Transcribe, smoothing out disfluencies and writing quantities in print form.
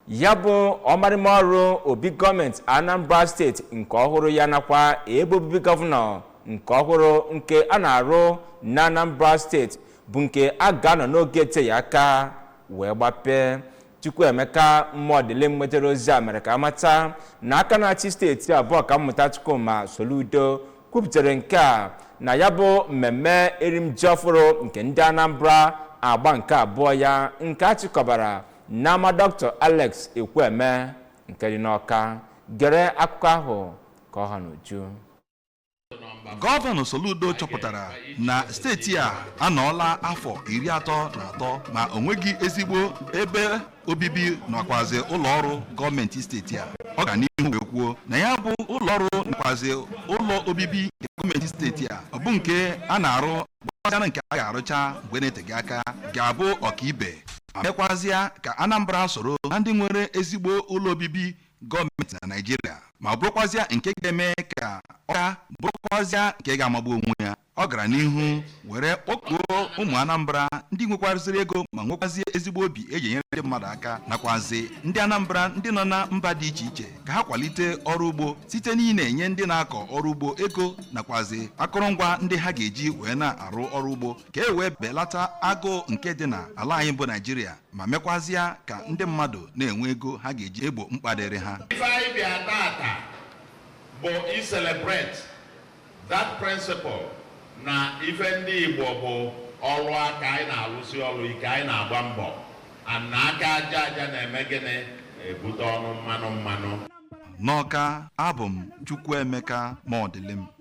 Ya bụ ọmarịma ọrụ obi gọọmenti Anambra Steeti nke ọhụrụ ya nakwa ebe obibi gọvanọ nke ọhụrụ nke a na-arụ na Anambra Steeti bụ nke a ga-anọ n'oge eteghị aka wee gbapee. Chukwuemeka Mmụọdịlim nwetara ozi a mere ka amata na aka na-achị steeti a bụ Ọkammụta Chukwuma Soludo kwupụtara nke a na ya bụ mmemme erimji ọfụrụ nke ndị Anambra agba nke abụọ ya nke a chịkọbara n'ama Dr. Alex Ekwueme nke dị n'Ọka. Gere akụkọ ahụ ka ọ ha n'uju. Gọvanọ Soludo chọpụtara na steeti a anọọla afọ 33 ma o nweghị ezigbo ebe obibi nakwazi ụlọọrụ gọọmenti steeti a. Ọ gara n'ihu wee kwuo na ya bụ ụlọọrụ nakwazi ụlọ obibi nke gọọmenti steeti a ọ bụ nke a na-arụ gbasara nke a ga-arụcha mgbe na-eteghị aka ga-abụ ọkaibe ma mekwazịa ka Anambra soro na ndị nwere ezigbo ụlọ obibi gọọmenti na Naịjirịa, ma bụrụkwazịa nke ga-eme ka ọka bụrụkwazịa nke ga-amagbu onwe ya. Ọ gara n'ihu were kpọkuo ụmụ Anambra ndị nwekwazịrị ego ma nwekwazie ezigbo obi eji enyere ndị mmadụ aka nakwazi ndị Anambra ndị nọ na mba dị iche iche ka ha kwalite ọrụ ugbo site n'ị na-enye ndị na-akọ ọrụ ugbo ego nakwazi akụrụngwa ndị ha ga-eji wee na-arụ ọrụ ugbo ka e wee belata agụụ nke dị na ala anyị bụ Naịjirịa, ma mekwazịa ka ndị mmadụ na-enwe ego ha ga-eji egbo mkpa dịrị ha. Ife anyị bịa tata bụ i celebrate that principle na ife ndị Igbo bụ ọrụ aka. Anyị na-alụsi ọrụ ike, anyị na-agba mbọ, and na aka aja aja na-eme gịnị? Na-ebute ọnụ mmanụ mmanụ. N'Ọka, abụ m Chukwuemeka Mọdịlim.